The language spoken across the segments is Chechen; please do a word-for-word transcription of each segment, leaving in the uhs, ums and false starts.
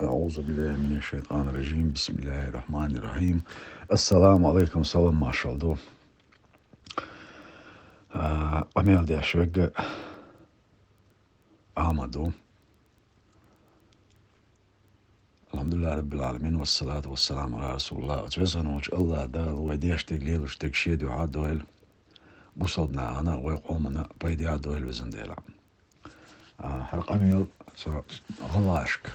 أعوذ بالله من الشيطان الرجيم. بسم الله الرحمن الرحيم. السلام عليكم. Салам-маршалла ду. А, къамел деш вегга Ахьмад ду. الحمد لله رب العالمين، والصلاة والسلام على رسول الله. Оцу везан волчу АллахӀ Дала вай деш дерг, лелош дерг шен дуьхьа а дойла, бусалба нахана а, вай къомана а пайде а дойла, везан Дела. А, хӀара къамел со гӀалгӀашка,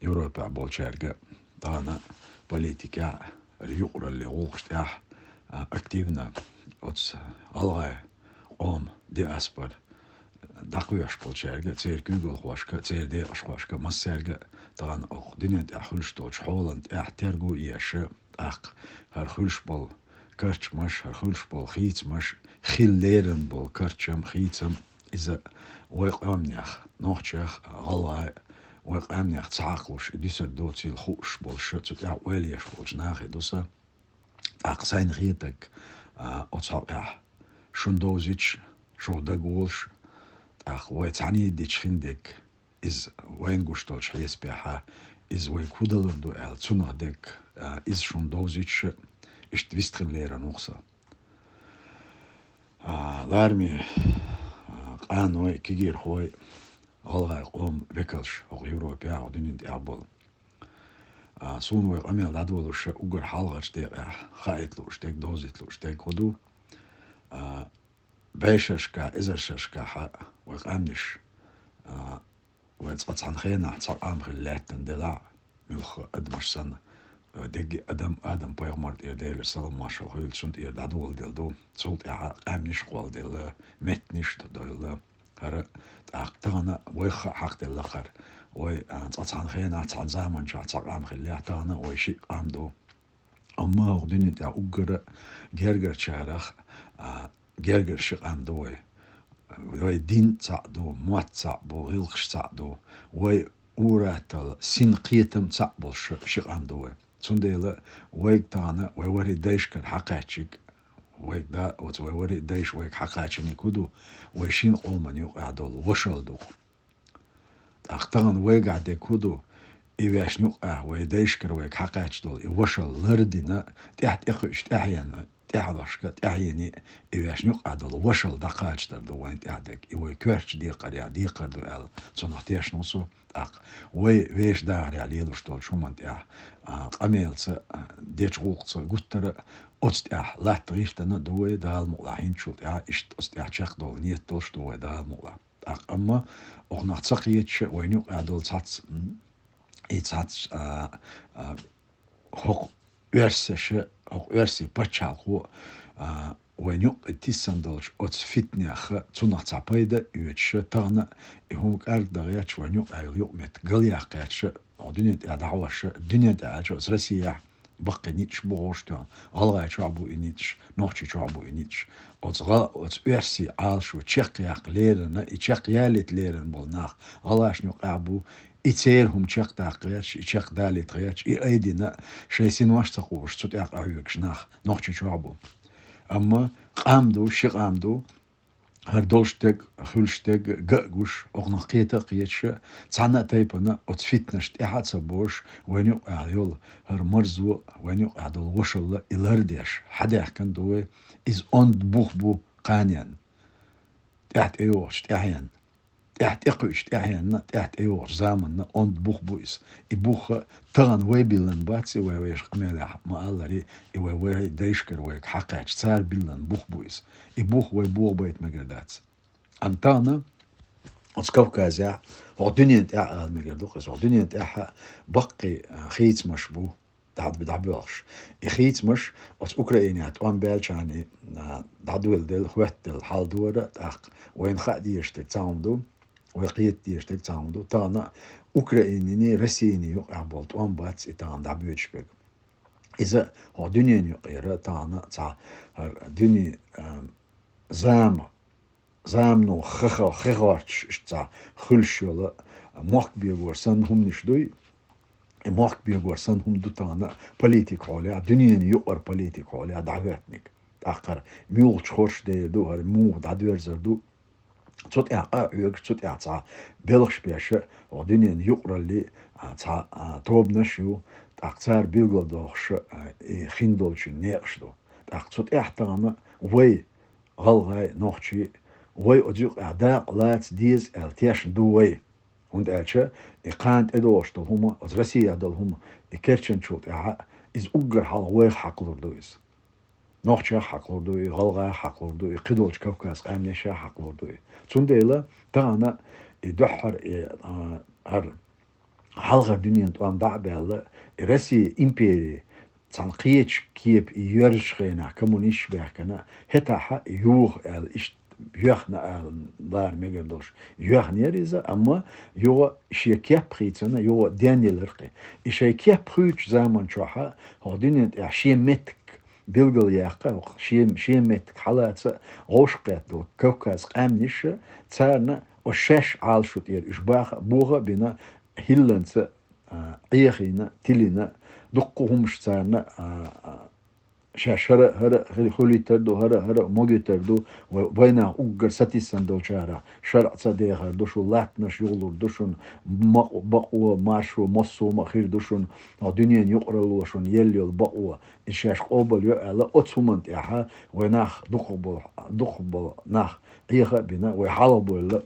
Европехь болчаьрга, тахана политикехь, юкъараллин гӀуллакхаш тӀехь, а, активно оцу гӀалгӀай къоман диаспора дӀакхоьхьуш болчаьрга, церан куьйгалхошка, церан декъашхошка, массаьрга а тахана окху дуьнен тӀехь хуьлуш долчу хьолан тӀехь терго а еш, тӀаккха хӀара хуьлуш болу карчамаш, хӀара хуьлуш болу хийцамаш, хила лерина болу карчам, хийцам, иза вай къаьмнех, нохчех, гӀалгӀай, вай къаьмнех ца хьакхалуш, и дуьсур доцийла хууш болуш, цу тӀехь ойла еш болчу нахе ду сан. ТӀаккха сайна хетарг, а, оцу хьокъехь шуна довзуьйтуш, шух дагаволуш, тӀаккха вай цхьаьна дича хин дерг, иза вайна гуш долчу хьесапехь, иза вайга хӀун далур ду аьлла, цунах дерг, а, иза шуна довзуьйтуш, иштта вистхила лерина ву-кх со. А, лараме, а, къаной, кегийрхой, гӀалгӀай къоман векалш хӀокху Европехь, хӀокху дуьнен тӀехь болу. А, суна вай къамел дӀадолуш уггар хьалхарчу декъехь хаийта лууш дерг, довзийта лууш дерг хӀун ду? А, бӀешерш кхаьа, эзаршерш кхаьа вай къаьмнаш, а, вай цкъа цхьана хенахь цхьа къам хила лаьттина делахь а, муьлхха адамаш санна, вай дерриге а адам, Адам-пайхамар тӀера, Делера салам-маршалла хуьлда цунна, тӀера дӀадоладелла ду. Цул тӀаьхьа къаьмнаш а кхолладелла, меттанаш а дӀадоьлла. ХӀара тӀаккха тахана вайх а хьакхаделла хӀара. Вай, а, цкъа цхьана хенахь, цхьана заманчохь цхьа къам хиллехь, тахана вай шиъ къам ду. Амма хӀокху дуьнен тӀехь уггар а гергарчарах, а, гергара ши къам ду вай. Вай дин цхьаъ ду, мотт цхьаъ бу, гӀиллакхаш цхьаъ ду. Вай ур-атталла, син-кхетам цхьаъ болуш ши къам ду вай. Цундела вайга тахана вай вари дайшкара хьакхаьчниг, вайга да, оцу вай вари дайша вайга хьакхачийниг хӀун ду, вай шина къоман юкъахь долу вошалла ду-кх. ТӀаккха тахана вайгахь дерг хӀун ду, и вешна юкъахь вай дайшкара вайга хьакхаьчна долу и вошалла лардина, тӀаьхьа тӀекхуьуш тӀаьхьенна, тӀаьхьенашка тӀаьхьене, и вешна юкъахь долу вошалла дӀакхачадар ду вайна тӀехь дерг, и вай коьртачу декхарехь декхар ду аьлла, цунах тешна ву со. ТӀаккха вай вешан дахарехь лелош долчу хӀуманна тӀехь, а, къамелца, а, дечу гӀуллакхца гуттара а оцу тӀехь латта гӀиртина а ду вай, Дала мукъалахь, хӀинцачул тӀаьхьа иштта оцу тӀехь чекхдовла ниет долуш ду вай, Дала мукъалахь. ТӀаккха амма окхунах ца кхеташ а, вайна юкъахь долу цхьацца, м, и цхьацца, а, а, хӀокху оьрсаша, хӀокху оьрсийн пачхьалкхо, а, вайна юкъа тиссина долчу оцу фитнех а, цунах цхьа пайда а оьцуш а, тахана а и хӀума кӀаргдан гӀерташ, вайна юкъахь йолу юкъаметтиг галъяккха гӀерташ а, хӀокху дуьнен тӀехь дӀахьош а, дуьнен тӀехь аьлча, оцу Россияхь баккхий ницкъаш бу гӀур тӀехь, ГӀалгӀайчохь бу и ницкъаш, Нохчийчохь бу и ницкъаш. Оцу гӀа-, оцу оьрсийн Ӏалашо чекхъяккха леррина, и чекхъялийта леррина болу нах гӀалгӀашна юкъахь бу, и церан хӀума чекхдаккха гӀерташ, и чекхдалийта гӀерташ, и айдина, шайн синош а ца кхобуш, цу тӀехь къахьоьгуш нах Нохчийчохь бу. Амма къам ду, ши къам ду, хӀара долуш дерг, хуьлуш дерг ган а гуш, окхунах кхета а кхеташ, цхьана а тайпана оцу фитнаш тӀаьхьа а ца бозуш, вайна юкъахь йолу хӀара марзо, вайна юкъахь долу вошалла и лардеш, хьадаьхкина ду вай, иза онда бух бу кханенна. ТӀаьхьа тӀейогӀучу тӀаьхьенна, тӀаьхьа тӀекхуьучу тӀаьхьенна, тӀаьхьа тӀейогӀучу заманна онда бух бу иза. И бух тахана вай биллина бац, и вай вешан къамелехь ма-аллара, и вай, вай дайшкара вайга хьакхаьчна, цара биллина бух бу иза. И бух вай бохабайта мегар дац. Амма тахана оцу Кавказехь, хӀокху дуьнен тӀехь ала мегар ду-кх иза, хӀокху дуьнен тӀехь баккхий, а, хийцамаш бу дӀа-, дӀабоьлхуш. И хийцамаш оцу Украинехь тӀом баьллачарна, а, дӀадоладелла, хӀоьттаделла хьал ду хӀара, тӀаккха вайна хаа дезаш дерг цхьа хӀума ду, вай кхета дезаш дерг цхьа хӀума ду. Тахана Украинина, Россина юкъахь болу тӀом бац и тахана дӀабоьдуш берг. Иза хӀокху дуьненан юкъера тахана цхьа хӀара дуьне, а, зама, замано хеха-, хехочуш иштта цхьа хуьлуш йолу мохк бегор санна хӀуманаш дуй. И мохк бегор санна хӀума ду тахана политика хьолехь, дуьненан юкъара политика хьолехь дӀахӀоьттинарг. ТӀаккха хӀара муьлхачу хорша дер ду, хӀара муха дӀадоьрзур ду, Цу тӀехь къа а хьоьгуш, цу тӀехь цхьа белхаш беш а, оха дуьненан юкъаралли, а, цхьа, а, тобанаш а ю, тӀаккха цара билгалдохуш а, а, и хин долчу некъаш ду. ТӀаккха цу тӀехь тахана вай, гӀалгӀай, нохчий, вай оцу юкъахь дакъа лаца деза аьлла тешна ду вай. ХӀунда аьлча и кхана тӀедогӀуш долу хӀума, оцу Россияхь долу хӀума, и керчанчул тӀаьхьа, иза уггар хьалха вайх хьакхалур ду иза. Нохчех хьакхалур ду и, гӀалгӀех хьакхалур ду и, кхидолчу Кавказ къаьмнашех хьакхалур ду и. Цундела тахана и дуьххьара и, а, хӀара хьалхара дуьненан тӀом дӀа а баьлла, и Россия импери цхьана кхечу кепа и йоьрзучу хенахь коммунисташ баьхкина, хӀетахь а юха аьлла, иштта йоьхна ала лара мегар долуш, йоьхнера иза, амма юха шен кеп хийцина, юха денъелира кхин. И шайн кеп хуьйцучу заман чохь а хӀокху дуьнен тӀехь шен меттиг билгал яккха, хӀокху шен, шен меттиг хьалаца а вовшахкхетта долу Кавказ къаьмнаш а, царна оцу шаьш Ӏалашо тӀера уьш баха а, боха а бина, хӀилланца, а, Ӏехийна, тилина, дуккха а хӀумаш царна, а, а, шаьш хӀара а, хӀара а хи-, хуьлуьйтур ду, хӀара а, хӀара а могуьйтур ду, вай-, вайнах уггар сатийсина долчарах шарӀ ца дехар ду шун, латтанаш юхалур ду шуна, ма-, бакъо, маршо, массо а ма хир ду шуна, хьо дуьненан юкъаралло шуна елла йолу бакъо, и шаьш къобал йо аьлла, оцу хӀуманна тӀехь вай нах дукхахболу, дукхахболу нах Ӏеха а бина, вай хьалхабевлла,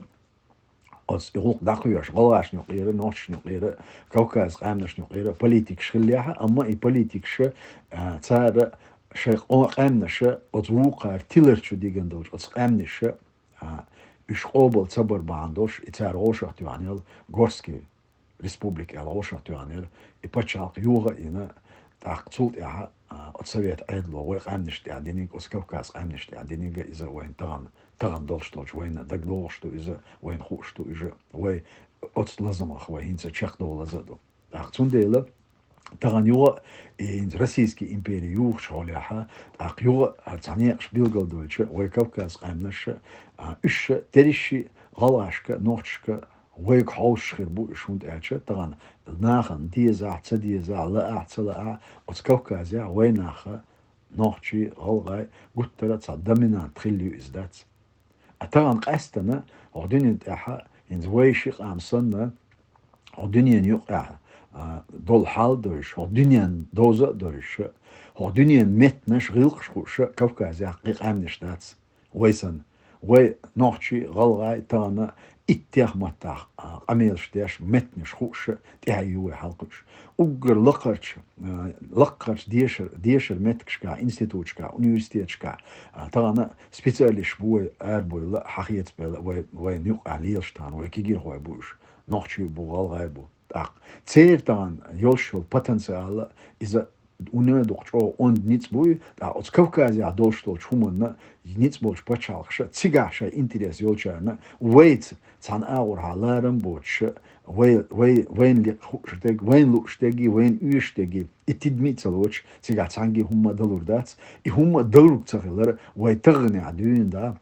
оцу и гӀуллакх дӀакхоьхьуш, гӀалгӀашна юкъера, нохчашна юкъера, Кавказ къаьмнашна юкъера политикаш хиллехь а, амма и политикаш, а, цара шайн къо-, къаьмнаша оцу вукхара тилар чу дигна долчу оцу къаьмнаша, а, уьш къобал ца бар бахьана долуш, и цара вовшахтоьхна йолу Горский республика аьлла вовшахтоьхнера, и пачхьалкх юха а йина, тӀаккха цул тӀаьхьа, а, оцу совет Ӏедало вай къаьмнашна тӀехь диниг, оцу Кавказ къаьмнашна тӀехь диниг а иза вайна тахана, тахана долуш долчу вайна дагадогӀуш ду иза, вайна хууш ду иза, вай оцу лазамах вай хӀинца чекхдовла лаза а ду. ТӀаккха цундела тахана юха а и хӀинца Российский импери юхучу хьолехь, тӀаккха юха а хӀара цхьа некъаш билгалдойтуш, вай Кавказ къаьмнаш а, а, уьш а терришши гӀалгӀашка, нохчашка, вайга хьовсуш хир бу уьш, хӀунда аьлча тахана нахана дезахь, ца дезахь, лаахь, ца лаахь, оцу Кавказехь вай наха, нохчий, гӀалгӀай, гуттара а цхьа доминант хилла ю иза дац. А тахана къаьстина, хӀокху дуьнен тӀехь, хӀинца вай ши къам санна, хӀокху дуьненан юкъахь, а, долу хьал а дойуш, хӀокху дуьненан довза а дойуш, хӀокху дуьненан меттанаш, гӀиллакхаш хууш Кавказехь кхин къаьмнаш дац. Вай санна, вай нохчий, гӀалгӀай тахана иттех маттахь, а, къамелаш деш, меттанаш хууш тӀаьхье ю вай хьалкхуьуш. Уггар лакхарчу, а, лакхарчу дешар, дешар меттигашкахь, институташкахь, университеташкахь, а, тахана специалисташ бу вай арабевлла, хьахецабевлла, вай, вайна юкъахь лелаш тахана, вай кегийрхой бу уьш, нохчий бу, гӀалгӀай бу. ТӀаккха церан тахана йолуш йолу потенциал а, иза уьнан дукха чӀогӀа онда ницкъ буй, тӀаккха оцу Кавказехь долуш долчу хӀуманна ницкъ болчу пачхьалкхаша, цигахь шайн интерес йолчарна, вайца цхьана агӀорхьа ларам боцуша, вай, вай, вайна лекха хууш дерг, вайна лууш дерг, вайна оьшуш дерг, и тидаме а ца лоцуш, цигахь цхьаьнгге хӀумма а далур дац. И хӀумма а далург ца хилар, вай таханехь дуьйна да,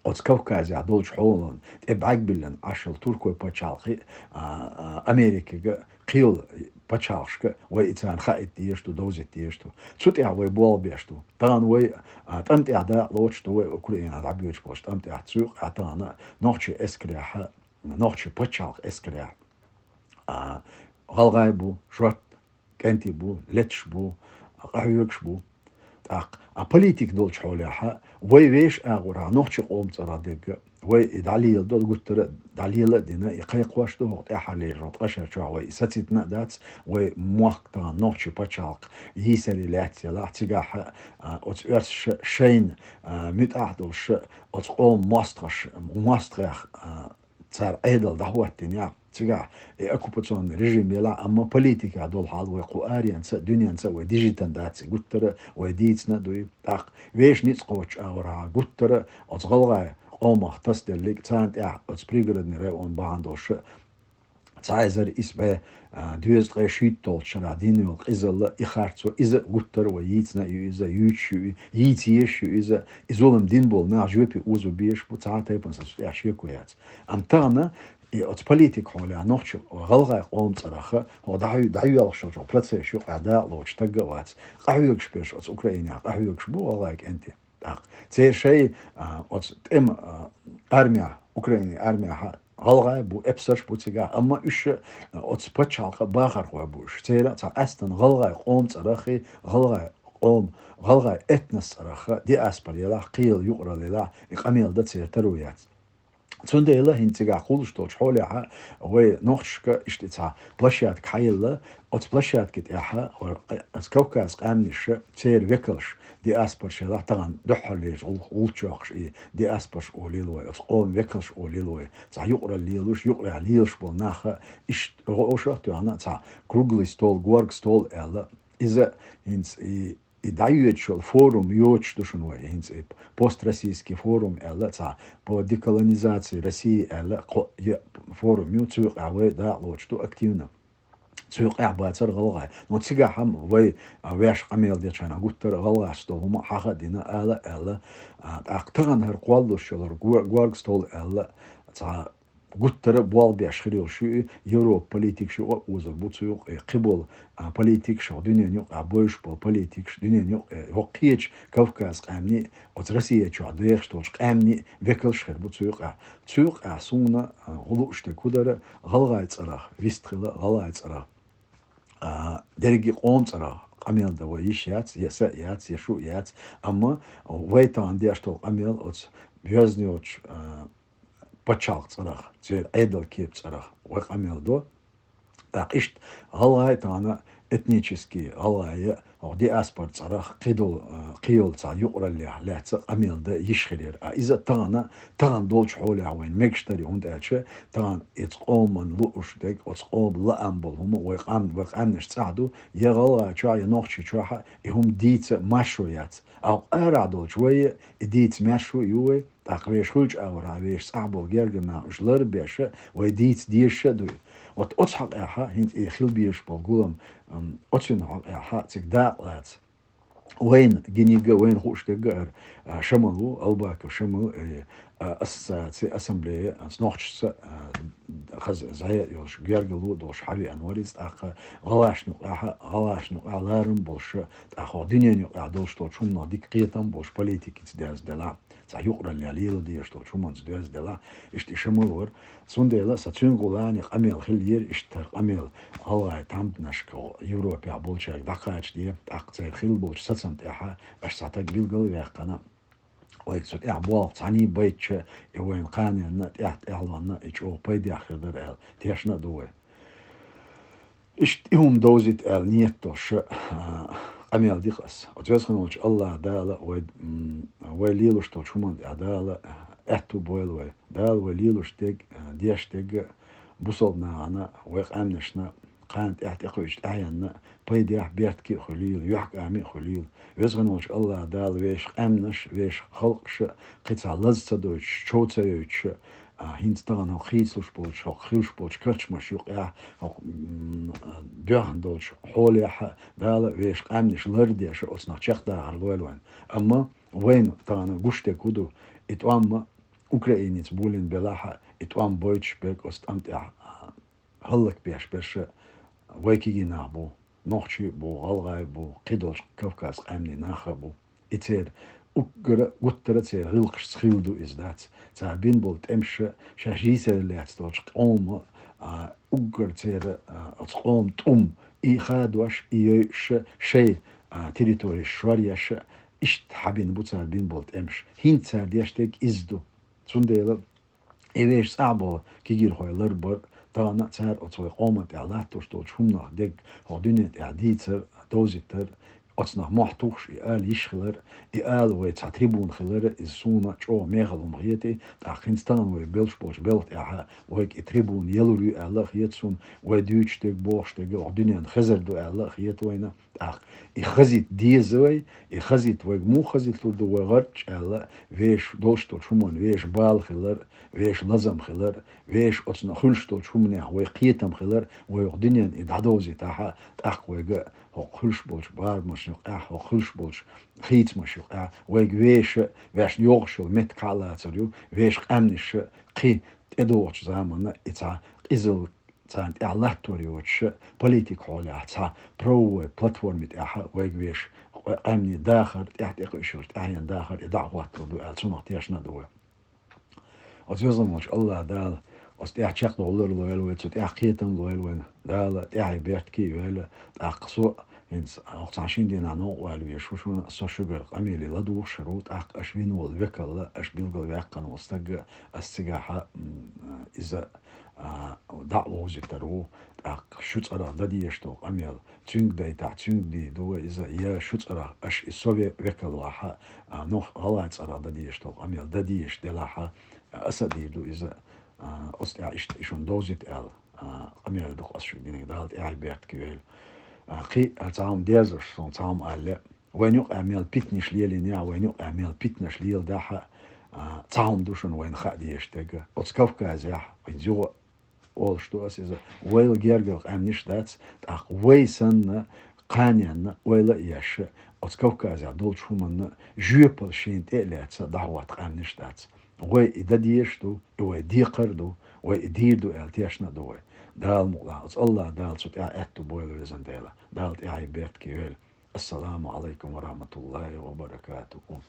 оцу Кавказехь долчу хьолан тӀе бӀаьрг биллина Ӏаш йолу туркой пачхьалкхе а, а, Америкига а, кхел пачхьалкхашка а вай и царна хаийта дезаш ду, довзийта дезаш ду. Цу тӀехь вай болх беш ду. Тахана вай, а, тӀам тӀехь дакъа лоцуш ду вай, Украинехь дӀабоьдуш болчу тӀам тӀехь, цу юкъахь тахана нохчийн эскарехь, нохчийн пачхьалкхан эскарехь, а, гӀалгӀай бу, шорт кӀентий бу, леташ бу, къахьоьгуш бу. ТӀаккха, а политика долчу хьолехь, вай вешан агӀорхьа нохчийн къоман цӀарах дерг, вай и дӀалела долу гуттара а дӀалела а дина, и кхайкхош ду, хӀокху тӀаьххьарлера ткъа шарчохь вай и сацитина а дац, вай мохк тахана нохчийн пачхьалкх йийсаре лаьцна елахь, цигахь, а, оцу оьрсаша шайна, а, муьтӀахь долуш, оцу къоман мостагӀаш, мостагӀех, а, цара Ӏедал дӀахӀоттийнехь, цигахь и оккупационный режим елахь, амма политикехь долу хьал вай кху аренца а, дуьненца а вай дижитан дац, гуттара а вай дийцина а дуй. ТӀаккха вешан ницкъ кхочучу агӀорхьа гуттара а оцу гӀалгӀай къомах тасаделлиг, царна тӀехь оцу Пригородный район бахьана долуш а, цхьа эзар исс бӀе, а, дезткъе шийтталгӀачу шарахь дина йолу къизалла, и харцо, иза а гуттара а вай йийцина а ю иза, юьйцуш ю и, йийца езаш ю иза, и зулам дина болу нах жоьпе озо безаш бу, цхьа а тайпана сан цу тӀехь шеко яц. Амма тахана и оцу политика хьолехь нохчийн, гӀалгӀай къоман цӀарах, хӀо дӀахьу-, дӀайоьлхуш йолчу процесс юкъахь дакъа лоцуш стаг а вац. Къахьоьгуш берш оцу Украинехь къахьоьгуш бу гӀалгӀай кӀентий. ТӀаккха церан шайн, а, оцу тӀеман, а, армехь Украинин армехьа гӀалгӀай бу, эпсарш бу цигахь, амма уьш оцу пачхьалкхан бахархой бу уьш. Церан цхьа къаьстина гӀалгӀай къоман цӀарах, гӀалгӀай къом, гӀалгӀай этнос цӀарах диаспора елахь, кхин юкъаралла елахь, и къамел дан церан таро яц. Цундела хӀинца цигахь кхуллуш долчу хьолехьа вай нохчашка иштта цхьа площадка хьаелла, оцу площадки тӀехьа вай кхе-, оцу Кавказ къаьмнаш, церан векалш, диаспораш елахь, тахана дуьххьарлерчу гӀул-, гӀулчохуш и диаспораш олийла вай, оцу къоман векалш олийла вай, цхьа юкъаралла лелош, юкъарехь лелаш болу нах, иштта гӀо-, гӀоша а тоьхна, цхьа круглый стол, горга стол аьлла, иза хӀинца и и дӀайоьдуш йолу форум йоцуш ду шуна вай, хӀинца и построссийский форум аьлла цхьа, по деколонизации России аьлла кхо-, е-, форум ю, цу юкъахь вай дакъалоцуш ду активно. Цу юкъахь бацара гӀалгӀай. Но цигахь хӀама вай, а, ваьш къамел дечу хенахь гуттара гӀалгӀашца долу хӀума хьаха а дина, ала а аьлла, а, тӀаккха тахана хӀара кхоллалуш йолу го-, горга стол аьлла цхьа гуттара а болх беш хир йолуш ю и, Европа политикаш юкъа а озур бу цу юкъа, и кхиболу, а, политикаш, хӀокху дуьненан юкъахь бевзаш болу политикаш, дуьненан юкъа, э, хӀокху кхечу Кавказ къаьмнийн, оцу Россия чохь дехаш долчу къаьмнийн векалш хир бу цу юкъахь. Цу юкъахь суна, а, лууш дерг хӀун дара, гӀалгӀай цӀарах вистхила, гӀалгӀай цӀарах, а, дерриге къоман цӀарах къамел дан вай йиш яц, я са а яц, я шу а яц, амма вай тахана деш долу къамел оцу йоьзна йолчу, а, пачхьалкх цӀарах, церан Ӏедал кепа цӀарах вай къамел до. ТӀаккха иштта гӀалгӀай тахана этнический гӀалгӀай, хӀокху диаспор цӀарах кхидолу, а, кхийолу цхьа юкъараллех лаьцна къамел дан йиш хир яра. А иза тахана, тахана долчу хьолехь вайна мегаш дарий, хӀунда аьлча тахана иза къоман лууш дерг, оцу къоман лаам болу хӀума вай къам-, вай къаьмнаш цӀахь ду, я ГӀалгӀайчохь, я Нохчийчохь а и хӀума дийца маршо яц. А хӀокху арахь долчу вай и дийца маршо а ю вай, тӀаккха вешан хуьлучу агӀорахь вешан цӀахь болу гергара нах уьш лар а беш, вай дийца дезаш а ду. Вот оцу хьокъехь, хӀинца и хила безаш болу гулам, м, оцуьнан хьокъехь цига дакъа лаца. Вайна гиниг а, вайна хууш дерг а хӀара, а, Шамал ву, Албаков Шамал, э, а, ассоциаци, ассамблея, а, нохчашца, а, хаза зӀе а йолуш, гергарло а долуш хьавеана вара иза, тӀаккха гӀалгӀашна юкъахь, гӀалгӀашна юкъахь ларам а болуш, тӀаккха хӀокху дуьненан юкъахь долуш долчу хӀуманах дика кхетам а болуш, политикица дерзаделахь, цхьа юкъараллех леладезаш долчу хӀуманца доьзделахь, иштта и Шамал вара. Цундела сан цуьнгахула къамел хилла яра, иштта хӀара къамел гӀалгӀай тхьамданашка Европехь болчаьрга дӀакхачаде, тӀаккха церан хилла болчу сацам тӀехь аша цхьа таг билгал а ваьккхина. Вайга цу тӀехь болх цхьаьний байтича, и вайна кханенна, тӀехь-тӀехьалонна и чӀогӀа пайдехь хир дара аьлла, тешна а ду вай. Иштта и хӀума довзийта аьлла нийят долуш, а, къамел ди-кх ас. Оцу веза хинна волчу АллахӀ Дала вай, м, вай лелош долчу хӀуманна тӀехь Дала аьтту бойла вай. Дала вай лелош дерг, а, деш дерг а бусалба нахана, вай къаьмнашна, кхана тӀехь тӀекхуьучу тӀаьхьенна пайдехь, беркате а хуьлийла, юьхькӀаме а хуьлийла. Веза хинна волчу АллахӀ Дала вешан къаьмнаш, вешан халкъаш кхин цхьа лаза ца дойтуш, чов ца йойтуш, а, хӀинца тахана хӀокху хийцалуш болчу, хӀокху хуьлуш болчу карчамаш юкъахь, хӀокху, м, доьхна долчу хьолехь Дала вешан къаьмнаш лардеш, оцунах чекхдахар лойла вайна. Амма вайна тахана гуш дерг хӀун ду? И тӀом а Украиница болийна белахь а, и тӀом бойтуш берг оцу тӀам тӀехь, а, хӀаллакбеш берш а вай кегий нах бу, нохчий а бу, гӀалгӀай а бу, кхидолчу Кавказ къаьмнийн нах а бу. И церан уггара, гуттара а церан гӀиллакхашца хилла ду иза, дац. Цара бина болу тӀемаш а шаьш йийсаре лаьцна долчу къоман, а, уггар церан, а, оцу къоман тӀум, и хадош, и йойуш а, шайн, а, территореш шоръеш а, иштта хьабина бу цара бина болу тӀемаш. ХӀинца цара деш дерг иза ду. Цундела и вешан цӀахь болу кегийрхой ларбар, тахана а цара оцу вай къоман тӀехь латтош долчу хӀуманах дерг хӀокху дуьнен тӀехь дийцар, довзийтар, оцунах мохь тухуш и ала йиш хилар, и ала вай цхьа трибуна хилар, иза суна чӀогӀа мехала хӀума хета, тӀаккха хӀинца тахана вай белш болчу белха тӀехь вайга и трибуна ялур ю аьлла а хета суна, вай дуьйцуш дерг, бохуш дерг хӀокху дуьненна хезар ду аьлла а хета вайна. ТӀаккха и хазийта деза вай, и хазийта вайга муха хазийталур ду вай гӀарчӀ аьлла, вешан долуш долчу хӀуманна вешан бала хилар, вешан лазам хилар, вешан оцунах хуьлуш долчу хӀуманех вай кхетам хилар, вай хӀокху дуьненна и дӀадовзийтахь а, тӀаккха вайга хӀокху хуьлуш болчу барамашна юкъахь, хӀокху хуьлуш болчу хийцамаш юкъахь, вайга вешан, вешан йогӀуш йолу меттиг хьа а лацар ю, вешан къаьмнаш а кхин тӀедогӀучу заманна и цхьа къизалла царна тӀехь латтор йоцуш а, политика хьолехь цхьа правовой платформи тӀехь а вайга вешан къаьмнийн дахар, тӀехь тӀекхуьуш йолчу тӀаьхьенан дахар и дӀа а хӀотталур ду аьлла, цунах тешна а ду вай. Оцу везан волчу АллахӀ Дала оцу тӀехь чекхдовлар лойла вай, цу тӀехь кхетам лойла вайна. Дала тӀаьхье беркате а йойла, тӀаккха со хӀинца оха цхьана шина дийнахь новкъа вала везаш ву шуна, со шуьгара къамеле ладугӀуш хир ву, тӀаккха аша вина волу векалла, аша билгалваьккхина волу стаг а, ас цигахь, м, иза, а, дӀа а вовзийтар ву, тӀаккха шу цӀарах дан дезаш долу къамел цуьнга дайтахь, цуьнга дийр ду вай иза, я шу цӀарах аша и со ве-, векал вахьа, а, нох гӀалгӀай цӀарах дан дезаш долу къамел дан дезаш делахьа, а, аса а дийр ду иза, а, оцу тӀехь иштта и шуна довзийта аьлла, а, къамел ду-кх ас шуьга динарг, Дала тӀаьхье беркате йойла. А, кхин а цхьа хӀума дезаш, суна цхьа хӀума аьлла, вайна юкъахь мел питанаш лелийнехь, вайна юкъахь мел питанаш леладахьа, а, цхьа хӀума ду шуна вайна хаа дезаш дерг. Оцу Кавказехь, вайн юха олуш ду ас иза, вайла гергара къаьмнаш дац, тӀаккха вай санна, кханенна, ойла а еш, оцу Кавказехь долчу хӀуманна жоьпалла шена тӀе а лаьцна, дӀахӀотта къаьмнаш дац. Вай и дан дезаш ду, и вай декхар а ду, вай и дийр ду аьлла тешна а ду вай. Дала мукъалахь, оцу АллахӀ Дала цу тӀехь аьтто бойла, везан Дела. Дала тӀаьхье беркате йойла. Ассаламу Ӏалайкум ва рахьматуллахӀи ва баракатуху.